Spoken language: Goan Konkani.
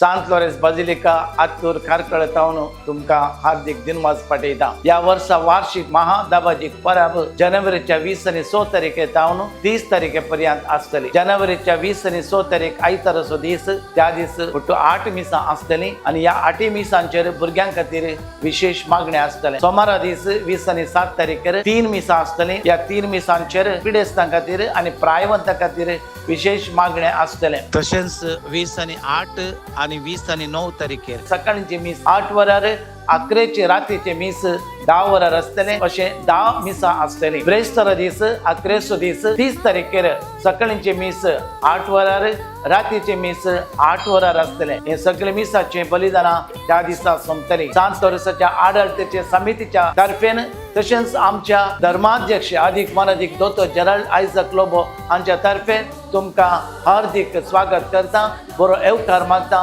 सांत लॉरेन्स बाजिलिका, आत्तूर, कार्कळ तावन तुमकां हार्दिक दिनवास पाठयता. ह्या वर्सा वार्षिक महादाबाजीक परब जानेवारीच्या 20 आनी 6 तारखे तावन 30 तारखे पर्यंत आसतली. जानेवारीच्या 20 आनी 6 तारीख आयताराचो दीस. त्या दीस ಒಟ್ಟು 8 मिसां आसतली आनी ह्या 8 मिसांचेर भुरग्यां खातीर विशेष मागणे आसतले. सोमारा दीस 20 आनी 7 तारखेर 3 मिसां आसतली. ह्या 3 मिसांचेर पिडेस्तां खातीर आनी प्रायवंतां खातीर विशेष मागणे आसतले. तशेंच 20 आनी 8 आनी 20 आनी 9 तारखेर सकाळचे मीस 8 वरार, 11चे रातीचे मीस 10 वरार आसतले. अशें 10 मिसां आसतली. ब्रेस्तारा दीस, अकरेचो दीस, 30 तारखेर सकाळचे मीस 8 वरार, रातीचे मीस 8 वरार आसतले. हे सगळे मिसाचे बलिदानां त्या दिसा सोंपतली. सांत लोरेंसाच्या आडळतेचे समितीच्या तर्फेन तशेंच आमच्या धर्माध्यक्ष अधिक मानादीक दोतोर जेराल्ड आयझक लोबो हांच्या तर्फेन तुमकां हार्दिक स्वागत करता, बरो येवकार मागता.